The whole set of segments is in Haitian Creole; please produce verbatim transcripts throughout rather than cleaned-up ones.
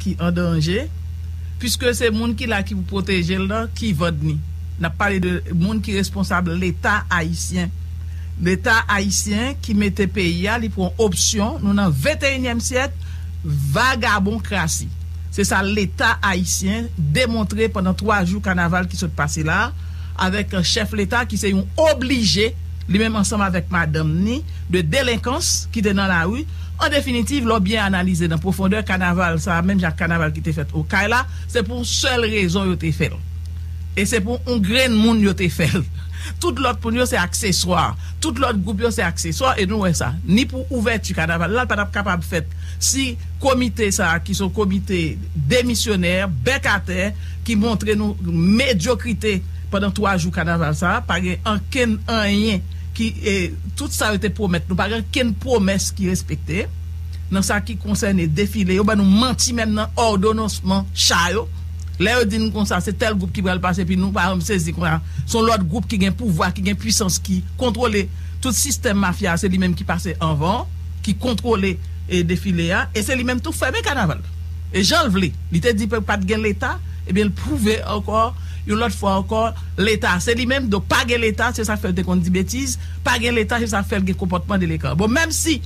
ki an danje, piske se moun ki la ki pou pwoteje l nan ki vann ni. N ap pale de moun ki responsab Leta ayisyen. Leta ayisyen ki mete peyi a, li pran opsyon, nou nan venteyinyèm syèk, vagabonkrasi. Se sa Leta ayisyen demontre pandan twa jou kanaval ki sot pase la, avèk chèf Leta ki se yon oblije, li menm ansanm avèk madanm ni, de delenkans ki te nan lari. An definitiv, lè w byen analize nan pwofondè, kanaval sa a, menm jan ak kanaval ki te fèt Okay la, se pou yon sèl rezon yo te fè l. E se pou yon grenn moun yo te fè l. Tout lòt moun yo se akseswa. Tout lòt gwoup yo se akseswa. E nou wè sa. Ni pou ouvèti kanaval la, l pa t ap kapab fèt si komite sa a, ki se yon komite demisyonè, bèk atè, ki montre nou medyokrite pandan twa jou kanaval sa a, pa gen ankenn anyen ki, e, tout sa yo te pwomèt nou, pa gen ankenn pwomès ki respekte. Nan sa ki konsène defile, yo ban nou manti menm nan òdononsman cha yo. Lè yo di n konsa, se tèl gwoup ki pral pase, epi nou pa janm sezi konsa. Se yon lòt gwoup ki gen pouvwa, ki gen pwisans, ki kontwole tout sistèm mafya a, se li menm ki pase anvan, ki kontwole, e, defile a, e se li menm tou fèmen kanaval. E jan l vle, li te di pa t gen Leta, ebyen, l pwouve ankò, yon lòt fwa ankò, Leta, se li menm, donk pa gen Leta, se sa k fè l te konn di betiz, pa gen Leta, se sa k fè l gen konpòtman delekan. Bon, menm si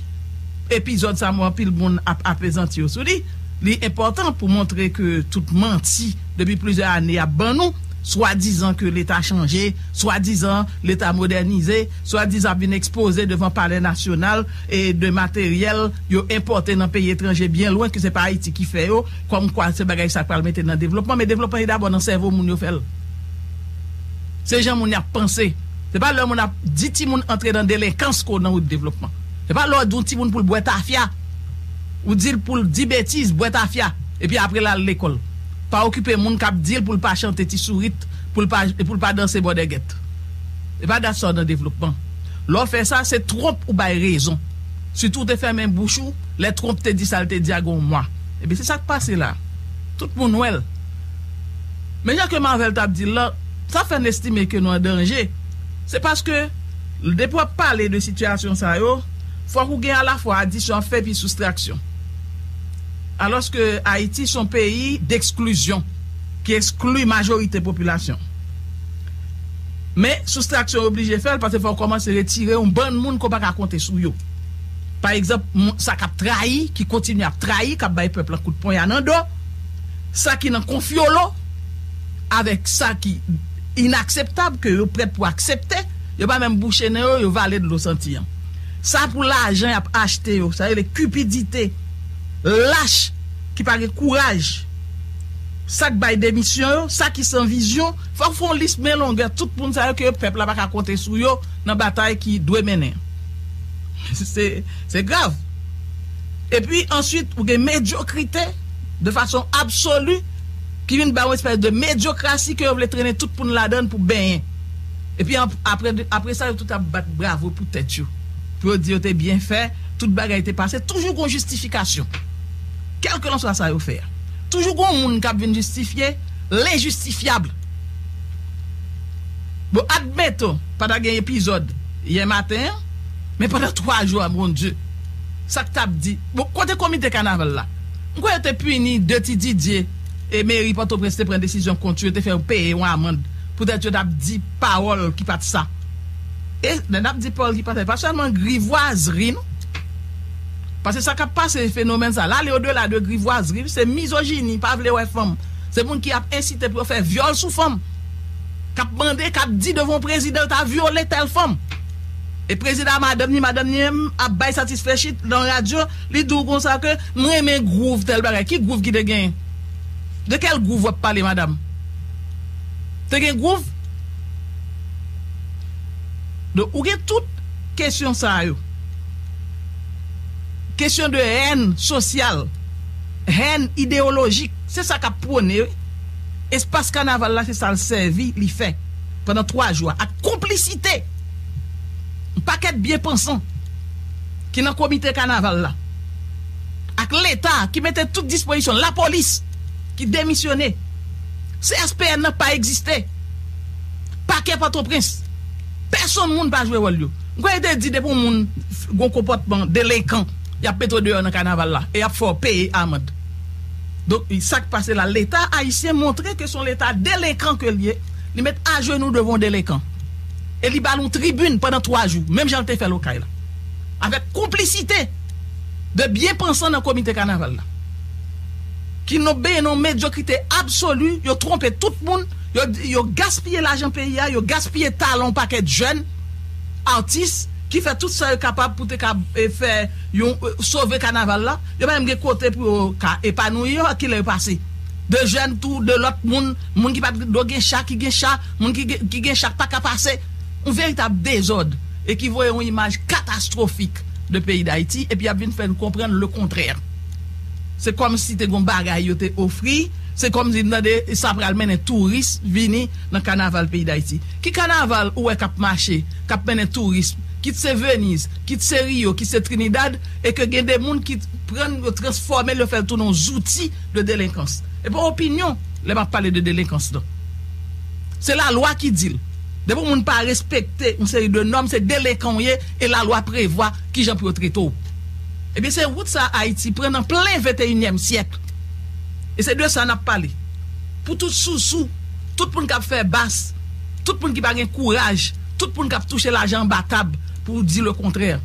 epizòd sa, mwen, anpil moun ap apezanti yo sou li, li enpòtan pou montre ke tout manti depi plizyè ane ap ban nou, swadizan ke Leta chanje, swadizan Leta modènize, swadizan ap vin ekspoze devan Palè Nasyonal e de materyèl yo enpòte nan peyi etranje byen lwen, ke se pa Ayiti ki fè yo, kòmkwa se bagay sa k pral mete nan devlopman, men devlopman se dabò nan sèvo moun yo fè l. Se jan moun y ap panse. Se pa lè moun ap di timoun antre nan delenkans ke w nan wout devlopman. Se pa lè w di yon timoun pou l bwè tafya, ou di l pou l di betiz, bwè tafya, epi apre l al lekòl. Pa okipe moun k ap di l pou l pa chante ti sourit, pou l pa, pou l pa danse bò dègèt. Se pa dat sa w nan devlopman. Lè w fè sa, se twonp ou bay rezon. Sitou w te fèmen bouch ou, lè twonp te di sa l te di a gen yon mwa. Ebyen, se sa k pase la. Tout moun wè l. Men jan ke Marvel t ap di l lan, sa fè n estime ke nou an danje. Se paske, depi w ap pale de sitiyasyon sa yo, fòk ou gen alafwa adisyon ap fè epi soustraksyon. Alòske Ayiti se yon peyi deksklizyon, ki ekskli majorite popilasyon. Men, soustraksyon oblije fè l, paske fò w kòmanse retire yon bann moun ke w pa ka konte sou yo. Pa egzanp, moun, sa k ap trayi, ki kontinye ap trayi, k ap bay pèp la kout ponya nan do, sa ki nan konfyolo, avèk sa ki inakseptab, ke yo prèt pou aksepte, yo pa menm bouche nen yo, yo vale dlo santi an. Sa pou lajan y ap achte yo, sa rele kipidite, lach, ki pa gen kouraj. Sa k bay demisyon yo, sa ki san vizyon, fòk fè yon lis men longè tout moun sa yo ke pèp la pa ka konte sou yo nan batay ki dwe mennen. Se, se grav. Epi answit, ou gen medyokrite de fason absoli ki vin ba yon espès de medyokrasi ke yo vle trennen tout moun ladan l pou benyen. Epi an, apre, apre sa, yo tout ap bat bravo pou tèt yo. Pou yo di yo te byen fè, tout bagay te pase, toujou gon jistifikasyon. Kèlkelanswa sa yo fè a. Toujou gon moun k ap vin jistifye lenjistifyab. Bon, admeton, pa ta gen epizòd yè maten an, men pandan twa jou a, Bondye, sa k t ap di? Bon, kote komite kanaval la? M kwè yo te pini de ti Didye e meri Pòtoprens te pran desizyon kont yo, yo te fè yo peye yon amann poutèt yo t ap di pawòl ki pa t sa. E lè n ap di pawòl ki pa t sa, e pa sèlman grivwazri, non. Paske sa k ap pase, fenomèn sa, l ale odela de grivwazri, se mizojini, pa vle wè fanm. Se moun ki ap ensite pou yo fè vyòl sou fanm. K ap mande, k ap di devan yon prezidan, yo ta vyole tèl fanm. E prezidan a madanm ni, madanm ni menm ap bay satisfechit nan radyo, li di w konsa ke m renmen gwouv tèl bagay. Ki gwouv ki te genyen? De kèl gwouv w ap pale, madanm? Te gen gwouv? Donk, ou gen tout kesyon sa yo. Kesyon de hèn sosyal, hèn ideyolojik, se sa k ap pwone, wi. Espas kanaval la, se sa l sèvi, li fè pandan twa jou a, ak konplisite yon pakèt byen pansan ki nan komite kanaval la, ak Leta ki mete tout dispozisyon, lapolis ki demisyone, C S P N nan pa egziste, pakè Pòtoprens, pèsonn moun pa jwe wòl yo. M kwè yo te di depi yon moun gon konpòtman delenkan, y ap mete w deyò nan kanaval la e y ap fè w peye amann. Donk, sa k pase la, Leta ayisyen montre ke se yon Leta delenkan ke l ye. Li met ajenou devan yon delenkan. E li ba l yon tribin pandan twa jou, menm jan l te fè l Okay la. Avèk konplisite de byenpansan nan komite kanaval la. Ki nou benyen nan medyokrite absoli, yo twonpe tout moun, yo, yo gaspiye lajan peyi a, yo gaspiye talan yon pakèt jèn atis ki fè tout sa yo kapab pou te ka, e, fè yon, e, sove kanaval la. Yo pa menm gen kote pou yo ka epanouye yo, kilè yo pase. De jèn tou, de lòt moun, moun ki pa t dwe gen cha, ki gen cha, moun ki gen, ki gen cha k pa ka pase. Yon veritab dezòd e ki voye yon imaj katastwofik de peyi Dayiti, epi y ap vin fè n konprann lekontrè. Se kòmsi te gon bagay yo te ofri, se kòmsi m tande sa pral mennen touris vini nan kanaval peyi Dayiti. Ki kanaval ou wè k ap mache, k ap mennen touris, kit se Veniz, kit se Rio, kit se Trinidad, e ke gen de moun ki pran l, yo transfòme l, yo fè l tounen yon zouti de delenkans. E pa opinyon, lè m ap pale de delenkans lan. Se lalwa ki di l. Depi yon moun pa respekte yon seri de nòm, se delekan w ye, e lalwa prevwa kijan pou yo trete w. Ebyen, se wout sa Ayiti pran nan plen venteyinyèm syèk. E se de sa n ap pale. Pou tout sousou, tout moun k ap fè bas, tout moun ki pa gen kouraj, tout moun k ap touche lajan anba tab pou di lekontrè.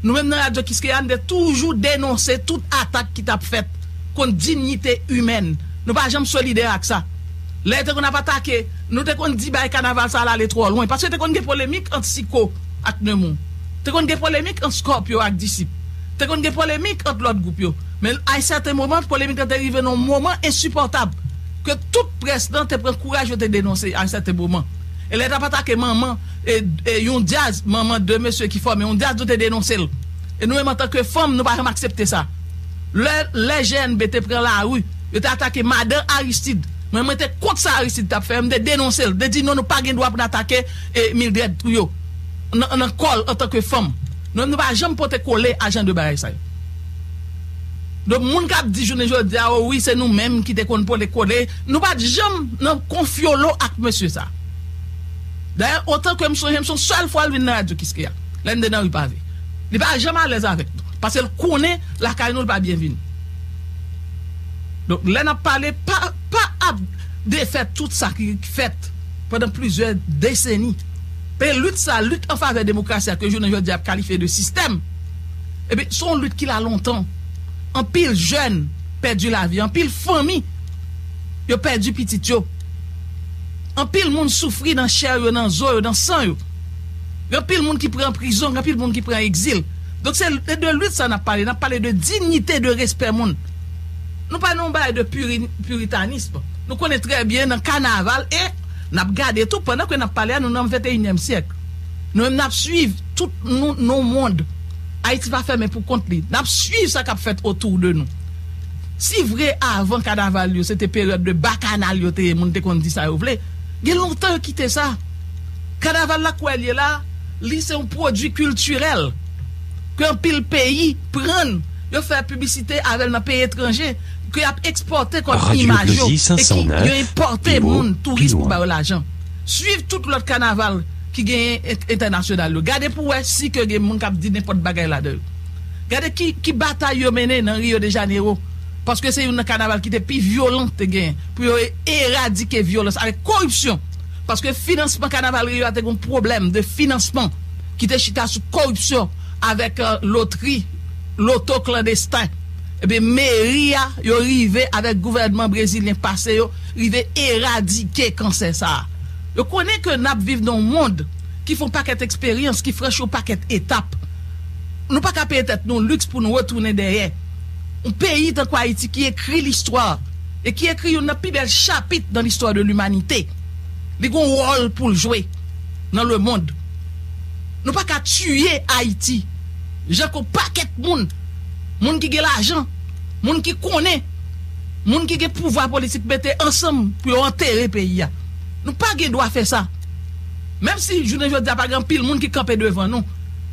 Nou menm nan Radyo Kiskeya, n te toujou denonse tout atak ki t ap fèt kont diyite imèn. Nou pa janm solidè ak sa. Lè yo te konn ap atake, nou te konn di bay kanaval sa a ale twò lwen. Paske te konn gen polemik ant Siko ak Nemours. Te konn gen polemik ant Scorpio ak Disip. Te konn gen polemik ant lòt gwoup yo. Men a yon sèten moman, polemik lan te rive nan yon moman ensipòtab ke tout près lan te pran kouraj, yo te denonse a yon sèten moman. E lè yo t ap atake manman, e, e yon djaz, manman de mesye ki fòme yon djaz, nou te denonse l. E nou menm antanke fanm, nou pa janm aksepte sa. Lè, lè G N B te pran lari, yo te atake madan Aristide. Mwen, mwen te kont sa Aristide t ap fè, mwen te denonse l, te di non, nou pa gen dwa pou n atake, e, Mildred Trouillot nan, nan kò l antanke fanm. Nou menm, nou pa janm pote kole a jan de bagay sa yo. Donk, moun k ap di jounen jodi a, o wi, se nou menm ki te konn pote kole, nou pa t janm nan konfyolo ak mesye sa. Dayè, otan ke m sonje, m se yon sèl fwa l vin nan Radyo Kiskeya, lè n te nan ri pave. Li pa janm alèz avèk nou, paske l konnen lakay nou, l pa byenvini. Donk, lè n ap pale, pa, pa ap defè tout sa ki fèt pandan plizyè deseni. Pe lit sa, lit an favè demokrasi a ke jounen jodi a ap kalifye de sistèm, ebyen, se yon lit ki la lontan. Anpil jèn pèdi lavi, anpil fanmi, yo pèdi pitit yo. Anpil moun soufri nan chè yo, nan zo yo, nan san yo. Gen anpil moun ki pran prizon, gen anpil moun ki pran egzil. Donk, se de lit sa n ap pale. N ap pale de diyite, de respè moun. Nou pa nan yon bagay de piri-, piritanism. Nou konnen trè byen nan kanaval e n ap gade tou, pandan ke n ap pale a, nou nan venteyinyèm syèk. Nou menm n ap swiv tout nou, nou mond. Ayiti pa fèmen pou kont li. N ap swiv sa k ap fèt otou de nou. Si vre avan kanaval yo, se te peryòd de bakanal yo te ye, moun te konn di sa yo vle, gen lontan yo kite sa. Kanaval la kwè l ye la, li se yon pwodui kiltirèl ke anpil peyi pran, yo fè piblisite avè l nan peyi etranje, ke y ap ekspòte kòm imaj yo, e ki yo enpòte moun, touris pou ba yo lajan. Swiv tout lòt kanaval ki genyen entènasyonal yo. Gade pou wè si ke gen moun k ap di nenpòt bagay ladan yo. Gade ki, ki batay yo mennen nan Rio de Janeiro. Paske se youn nan kanaval ki te pi vyolan te genyen. Pou yo eradike vyolans avèk koripsyon. Paske finansman kanaval Rio a te gen yon pwoblèm de finansman ki te chita sou koripsyon avèk, eh, lotri, loto klandesten. Ebyen, meri a, yo rive avèk gouvènman brezilyen pase yo, rive eradike kansè sa a. Yo konnen ke n ap viv nan yon mond ki fè yon pakèt eksperyans, ki franchi yon pakèt etap. Nou pa ka peye tèt nou liks pou nou retounen dèyè. Yon peyi tankou Ayiti ki ekri listwa e ki ekri youn nan pi bèl chapit nan listwa de limanite. Li gen yon wòl pou l jwe nan lemonn. Nou pa ka tiye Ayiti jan ke yon pakèt moun, moun ki gen lajan, moun ki konnen, moun ki gen pouvwa politik mete ansanm pou yo antere peyi a. Nou pa gen dwa fè sa. Menm si jounen jodi a pa gen anpil moun ki kanpe devan nou,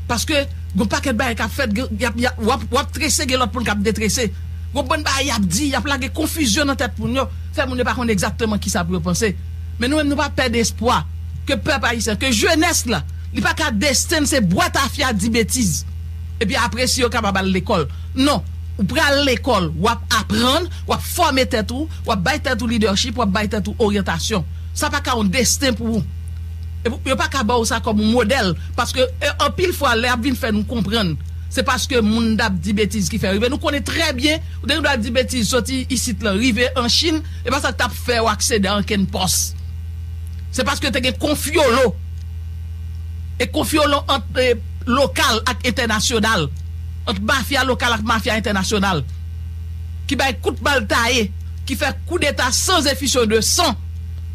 paske gen yon pakèt bagay k ap fèt, gen, y ap, y ap, w ap, w ap trese, gen lòt moun k ap detrese. Gen yon bann bagay y ap di, y ap lage konfizyon nan tèt moun yo, fè moun yo pa konn egzakteman kisa pou yo panse. Men nou menm, nou pa pèd espwa ke pèp ayisyen, ke jenès la, li pa ka desten l se bwè tafya, di betiz. Epi apre, si yo kapab al lekòl. Non. Ou pral lekòl, w ap aprann, w ap fòme tèt ou, w ap bay tèt ou lidèchip, w ap bay tèt ou oryantasyon. Sa pa ka yon desten pou ou. E pou, yo pa ka ba w sa kòm yon modèl, paske, e, anpil fwa, lè y ap vin fè nou konprann, se paske moun t ap di betiz ki fè rive. Nou konnen trè byen, ou te gen dwa di betiz soti isit lan, rive an Chin, e pa sa k t ap fè w aksede a ankenn pòs. Se paske te gen konfyolo. E konfyolo ant, e, lokal ak entènasyonal, ant mafya lokal ak mafya entènasyonal, ki bay kout bal taye, ki fè koudeta sans effusion de sang,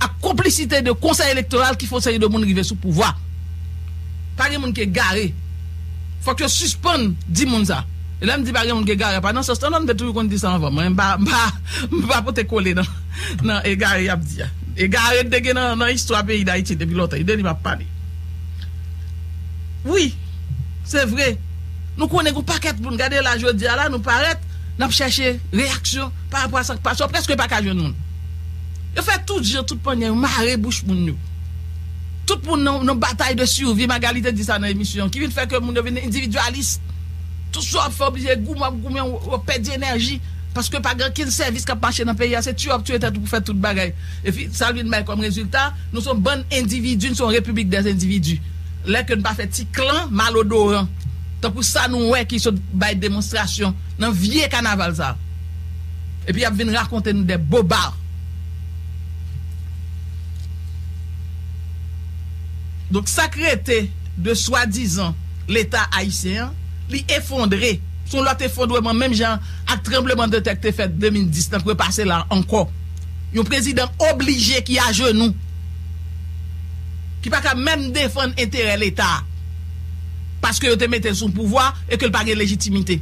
ak konplisite de konsèy elektoral ki fè yon seri de moun rive sou pouvwa. Pa gen moun ki egare. Fòk yo sispann di moun sa. E lè m di pa gen moun ki egare, pa nan sans lan, non, m te toujou konn di sa anvan. Mwen, m pa, m pa, m pa pote kole nan, nan egare y ap di a. Egare te gen nan, nan istwa peyi Dayiti depi lontan. E de li m ap pale. Wi, se vre. Nou konnen gen yon pakèt moun, gade la jodi a la, nou parèt, n ap chèche reyaksyon pa rapò a sa k pase, w prèske pa ka jwenn moun. Yo fè tout jan, tout mannyè, yo mare bouch moun yo. Tout moun nan, nan batay de survie, Magali te di sa nan emisyon, ki vin fè ke moun yo vin endividyalis. Tout sa w ap fè, oblije goumen, w ap goumen, w ap pèdi enèji. Paske pa gen okenn sèvis k ap mache nan peyi a, se tiye w ap tiye tèt ou pou fè tout bagay. Epi, sa l vin bay kòm rezilta, nou se yon bann endividi, nou se yon repiblik dè endividi. Lè ke n pa fè ti klan malodoran, tankou sa nou wè ki sot bay demonstrasyon nan vye kanaval sa. Epi y ap vin rakonte nou dè boba. Donk, sa k rete de swadizan Leta ayisyen an, li efondre. Se yon lòt efondreman, menm jan ak tranblemanntè k te fèt de mil dis lan k repase la ankò. Yon prezidan oblije ki ajenou, ki pa ka menm defann enterè Leta a, paske yo te mete l sou pouvwa e ke l pa gen lejitimite.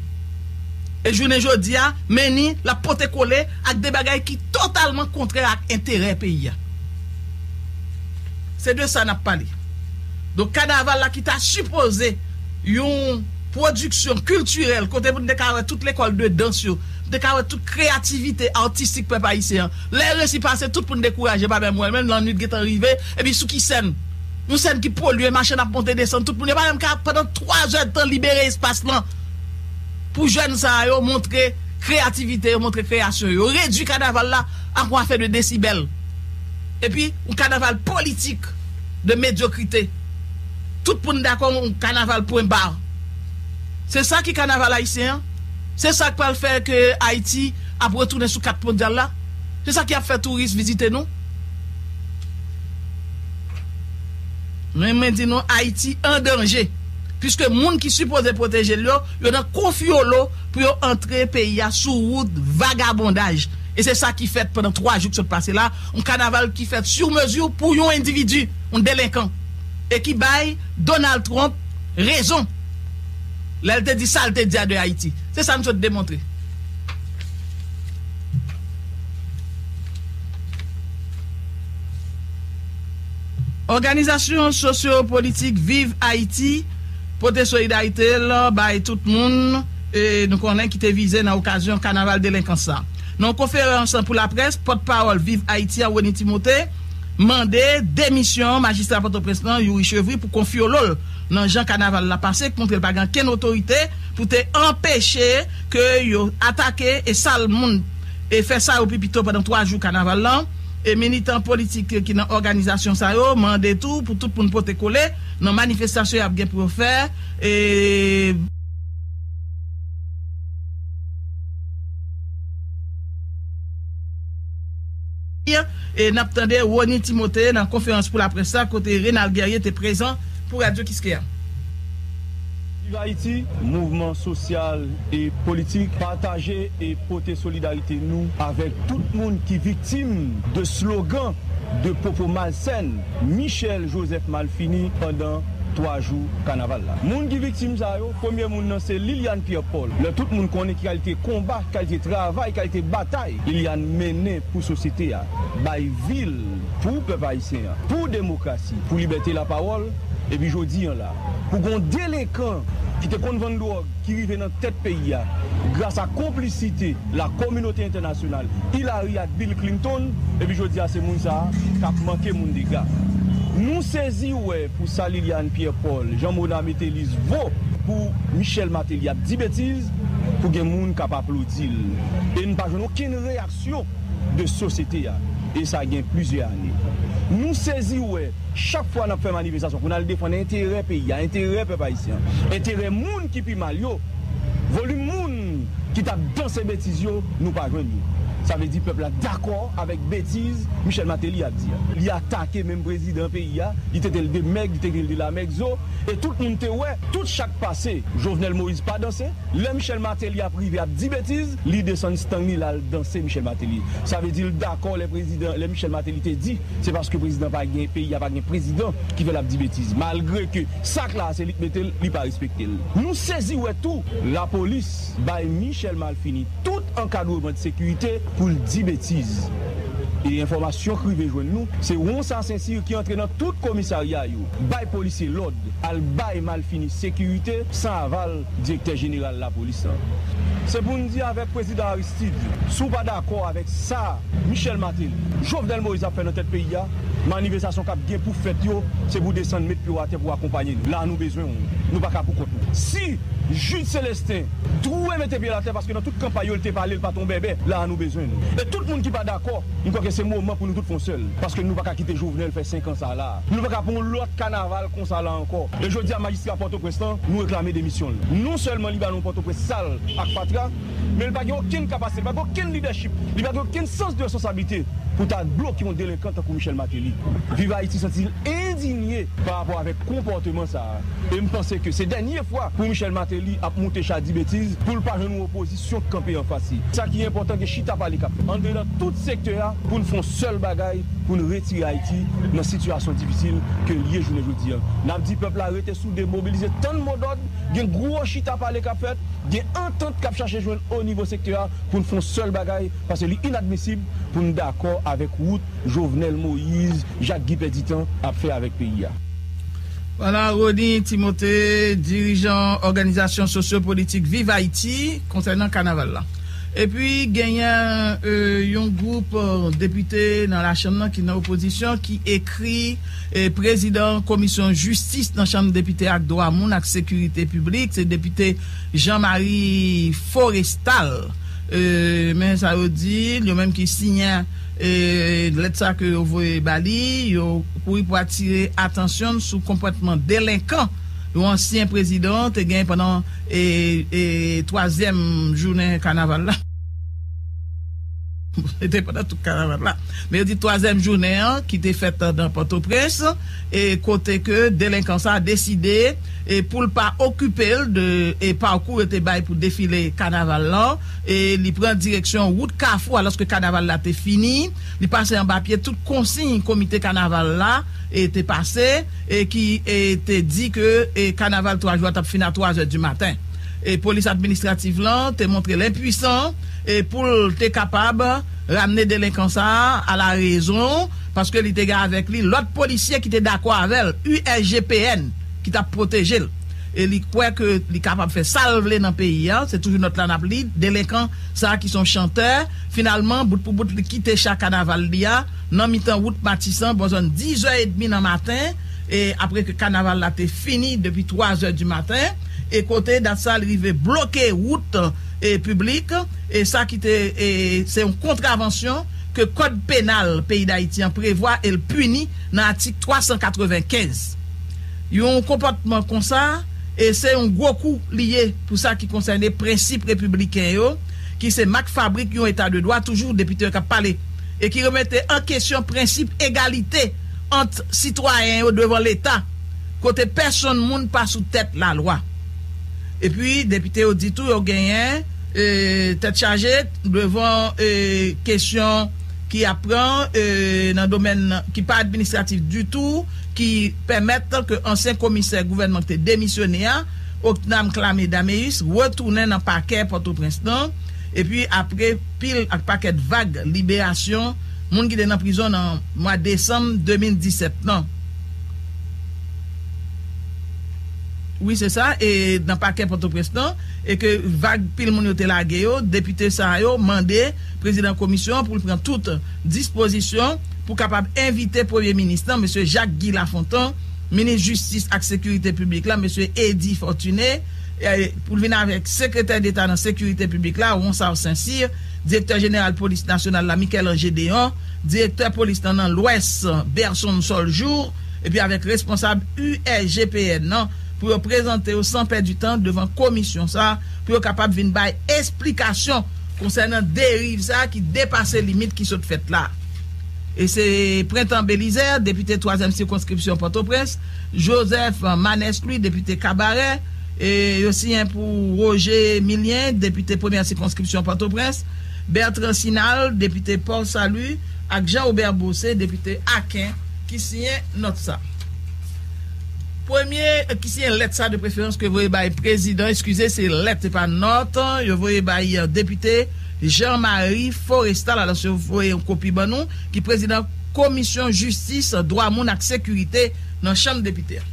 E jounen jodi a, men ni l ap pote kole ak de bagay ki totalman kontrè ak enterè peyi a. Se de sa n ap pale. Donk, kanaval la ki ta sipoze yon pwodiksyon kiltirèl, kote pou n te ka wè tout lekòl de dans yo, pou n te ka wè tout kreyativite atistik pèp ayisyen an. Lè resi pase, tout moun dekouraje, pa menm wè l, menm lannwit gentan rive, epi sou ki sèn? Yon sèn ki polye, machann ap monte desann, tout moun, yo pa menm ka, pandan twa zè tan, libere espas lan pou jèn sa yo montre kreyativite yo, montre kreyasyon yo. Yo redui kanaval la ak yon afè de desibèl. Epi, yon kanaval politik de medyokrite. Tout moun dakò, yon kanaval pwen ba. Se sa ki kanaval ayisyen an? Se sa k pral fè ke Ayiti ap retounen sou kat mondyal la? Se sa ki ap fè touris vizite nou? Men mwen di nou, Ayiti an danje. Piske moun ki sipoze pwoteje l yo, yo nan konfyolo pou yo antre peyi a sou wout vagabondaj. E se sa ki fèt pandan twa jou k sot pase la, yon kanaval ki fèt sur mesure pou yon endividi, yon delenkan. E ki bay Donald Trump rezon lè l te di sa l te di a de Ayiti. Se sa m sot demontre. Òganizasyon sosyo-politik Viv Ayiti pote solidarite l bay tout moun, e, nou konnen ki te vize nan okazyon kanaval delenkans la. Nan yon konferans pou laprès, pòtpawòl Viv Ayiti a, Rony Timothé, mande demisyon majistra Pòtoprens lan, Youri Chevry, pou konfyolo l nan jan kanaval la pase, k montre l pa gen okenn otorite pou te anpeche ke yo atake e sal moun e fè sa yo pi pito pandan twa jou kanaval lan. E militan politik ki nan òganizasyon sa yo mande tou pou tout moun pote kole nan manifestasyon y ap gen pou yo fè. E E n ap tande Rony Timothé nan konferans pou laprès la, kote Renald Guerrier te prezan pou Radyo Kiskeya. Viv Ayiti, mouvman sosyal e politik, pataje e pote solidarite nou avèk tout moun ki viktim de slogan, de pwopo malsèn Michel Joseph Malfini pandan twa jou kanaval la. Moun ki viktim sa yo, premye moun nan se Liliane Pierre Paul. Lè tout moun konnen ki kalite konba, kalite travay, kalite batay Liliane mennen pou sosyete a, bay vi l, pou pèp ayisyen an, pou demokrasi, pou libète lapawòl, epi jodi an la, pou gon delenkan ki te konn vann dwòg, ki rive nan tèt peyi a, gras a konplisite la kominote entènasyonal, Hillary ak Bill Clinton, epi jodi a se moun sa a k ap manke moun dega. Nou sezi wè pou sa Liliane Pierre Paul, Jean Mona Metellus vo pou Michel Martelly ap di betiz, pou gen moun k ap aplodi l. E n pa jwenn okenn reyaksyon de sosyete a. E sa gen plizyè ane. Nou sezi wè, chak fwa n ap fè manifestasyon pou n al defann enterè peyi a, enterè pèp ayisyen an, enterè moun ki pi mal yo, volim moun ki t ap danse betiz yo, nou pa jwenn yo. Sa vle di pèp la dakò avèk betiz Michel Martelly ap di a. Li atake menm prezidan peyi a, li trete l de mèg, li trete l de lamègzo, e tout moun te wè, tout sa k pase, Jovenel Moïse pa danse, lè Michel Martelly ap rive ap di betiz, li desann stang li l al danse Michel Martelly. Sa vle di l dakò lè prezidan, lè Michel Martelly te di, se paske prezidan pa gen, peyi a pa gen prezidan ki fè l ap di betiz. Malgre ke sak la se li k mete l, li pa respekte l. Nou sezi wè tou, lapolis bay Michel Malfini tout ankadreman de sekirite pou l di betiz. E enfòmasyon k rive jwenn nou, se Ronsard Saint-Cyr ki antre nan tout komisarya yo, bay polisye lòd, al bay Malfini sekirite san aval direktè jeneral lapolis lan. Se pou n di avèk prezidan Aristide, si w pa dakò avèk sa Michel Martelly, Jovenel Moïse ap fè nan tèt peyi a, manifestasyon k ap gen pou fèt yo, se pou desann met pye w atè pou akonpanye nou. La a nou bezwen w. Nou pa ka pou kont nou. Si Jude Célestin dwe mete pye l atè, paske nan tout kanpay yo, li te pale, li pa t on bèbè. La a nou bezwen nou. E tout moun ki pa dakò, m kwè ke se moman pou nou tout fè on sèl. Paske nou pa ka kite Jovenel fè senk an sa la. Nou pa ka pou on lòt kanaval konsa la ankò. E jodi a, majistra Pòtoprens lan, nou reklame demisyon l. Non sèlman li ba nou Pòtoprens sal ak fatra, men li pa gen okenn kapasite, li pa gen okenn lidèchip, li pa gen okenn sans de responsablite pou ta bloke yon delenkan tankou Michel Martelly. Viv Ayiti santi l endinye pa rapò avèk konpòteman sa a. E m panse ke se dènye fwa pou Michel Martelly ap moute cha di betiz, pou l pa jwenn yon opozisyon k kanpe anfas li. Sa ki enpòtan, gen chita pale k ap fèt anndan tout sektè a pou n fè yon sèl bagay, pou n retire Ayiti nan sitiyasyon difisil ke l ye jounen jodi a. N ap di pèp la rete soude, mobilize, tann modòd, gen gwo chita pale k ap fèt, gen antant k ap chache jwenn o nivo sektè a pou n fè yon sèl bagay, paske li inadmisib pou n dakò avèk wout Jovenel Moïse, Jacques Guy Pèditan ap fè avèk peyi a. Vwala, Rony Timothée, dirijan òganizasyon sosyopolitik Viv Ayiti, konsènan kanaval la. Epi, genyen, e, yon gwoup, e, depite nan lachanm nan ki nan opozisyon ki ekri, e, prezidan komisyon jistis nan chanm depite ak dwa moun ak sekirite piblik, se depite Jean Marie Forestal. E, men sa yo di, yo menm ki siyen, e, lèt sa ke yo voye ba li, yo kouri pou atire atansyon n sou konpòtman delenkan yon ansyen prezidan te gen pandan, e, e, twazyèm jounen kanaval la. Se te pandan tout kanaval la. Men yo di twazyèm jounen an, ki te fèt nan Pòtoprens, e kote ke delenkan sa a deside, e pou l pa okipe l de, e pakou yo te bay pou defile kanaval lan, e li pran direksyon wout Kafou, alòske kanaval la te fini, li pase anba pye tout konsiy komite kanaval la, e te pase, e ki, e te di ke, e kanaval twa jou a t ap fini a twa zè di maten. E polis administratif lan te montre l enpwisan, e pou l te kapab ramne delenkan sa a a la rezon, paske li te gen avèk li lòt polisye ki te dakò avè l, U S G P N, ki t ap pwoteje l. E li kwè ke li kapab fè sa l vle nan peyi a, se toujou nòt la n ap li, delenkan sa a ki se yon chantè, finalman, bout pou bout, li kite cha kanaval li a, nan mitan wout Matisan, bò zòn dizè edmi nan maten, e apre ke kanaval la te fini depi twa zè di maten, e kote dat sa li rive bloke wout, e piblik, e sa ki te, e se yon kontravansyon ke kòd penal peyi Dayiti an prevwa e l pini nan atik twa san katrevenkenz. Yon konpòtman konsa, e se yon gwo kou li ye pou sa ki konsène prensip repibliken yo, ki se mak fabrik yon eta de dwa, toujou depite yo k ap pale, e ki remete an kesyon prensip egalite ant sitwayen yo devan Leta, kote pèsonn moun pa sou tèt lalwa. Epi, depite yo di tou yo genyen, e, tèt chaje devan, e, kesyon ki ap pran, e, nan domèn ki pa administratif ditou, ki pèmèt ke ansyen komisè gouvènman ki te demisyone a, Ocnam Clamé Daméus, retounen nan pakè Pòtoprens lan, epi apre pil ak pakèt vag liberasyon moun ki te nan prizon nan mwa desanm de mil disèt lan. Wi, se sa, e nan pakè Pòtoprens lan, e ke vag pil moun yo te lage yo, depite sa yo mande prezidan komisyon an pou l pran tout dispozisyon pou kapab envite premye minis lan, mesye Jacques Guy Lafontant, minis jistis ak sekirite piblik la, mesye Eddy Fortuné, pou l vin avèk Sekretè Deta nan Sekirite Piblik la, Ronsard Saint-Cyr, Direktè Jeneral Polis Nasyonal la, Michel-Ange Deon, Direktè Polis lan nan Lwès, Berson Soljour, epi avèk responsab U R G P N nan, pou yo prezante yo san pèdi tan devan komisyon sa a, pou yo kapab vin bay esplikasyon konsènan deriv sa a ki depase limit ki sot fèt la. E se Prentan Belizaire, depite twazyèm sikonskripsyon Pòtoprens, Joseph Manès Louis, depite Kabarè, e yo siyen pou Roger Milien, depite premyè sikonskripsyon Pòtoprens, Bertrand Sinal, depite Port Salut, ak Jean Robert Bossé, depite Aken, ki siyen nòt sa. Premye ki siyen lèt sa de preferans ke voye bay prezidan, eskize, se lèt, se pa nòt, yo voye bay depite Jean Marie Forestal, alòs yo voye yon kopi ban nou, ki prezidan Komisyon Jistis, Dwa Moun ak Sekirite nan Chanm Depite a.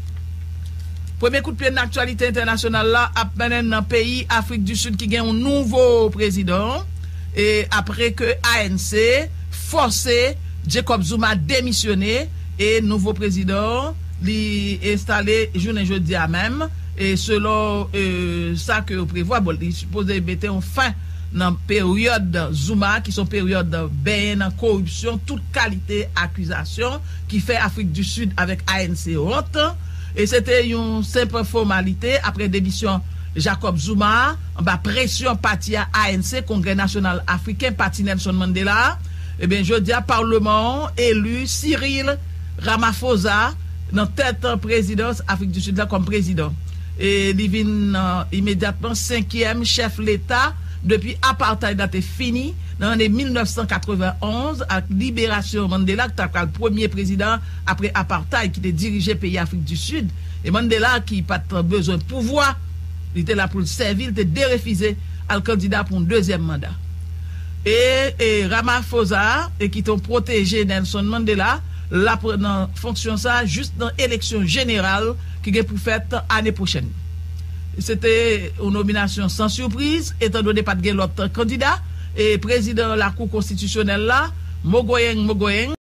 Premye kout pye nan aktyalite entènasyonal la ap mennen nan peyi Afrik di Sid ki gen yon nouvo prezidan, e apre ke A N C fòse Jacob Zuma demisyone, e nouvo prezidan li enstale jounen jodi a menm, e selon e, sa ke yo prevwa, bon, li sipoze mete yon fen nan peryòd Zuma, ki se yon peryòd benyen nan koripsyon, tout kalite akizasyon ki fè Afrik di Sid avèk A N C wont. E se te yon senp fòmalite apre demisyon Jacob Zuma a, anba presyon pati a A N C, Kongrè Nasyonal Afriken, pati Nelson Mandela a. Ebyen, jodi a, palman an eli Cyril Ramaphosa nan tèt prezidans Afrik di Sid la kòm prezidan. E li vin, e, imedyatman senkyèm chèf leta depi apartheid la te fini nan ane mil nèf san katrevenn onz, ak liberasyon Mandela, ki ta pral premye prezidan apre apartheid ki te dirije peyi Afrik di Sid. E Mandela, ki pa t bezwen pouvwa, li te la pou l sèvi, li te derefize al kandida pou yon dezyèm manda. E, e Ramaphosa, e ki te yon pwoteje Nelson Mandela, l ap nan fonksyon sa a jis nan eleksyon jeneral ki gen pou fèt ane pwochèn. Se te yon nominasyon san sipriz, etandone pa t gen lòt kandida, e prezidan Lakou Konstitisyonèl la, Mogoeng Mogoeng,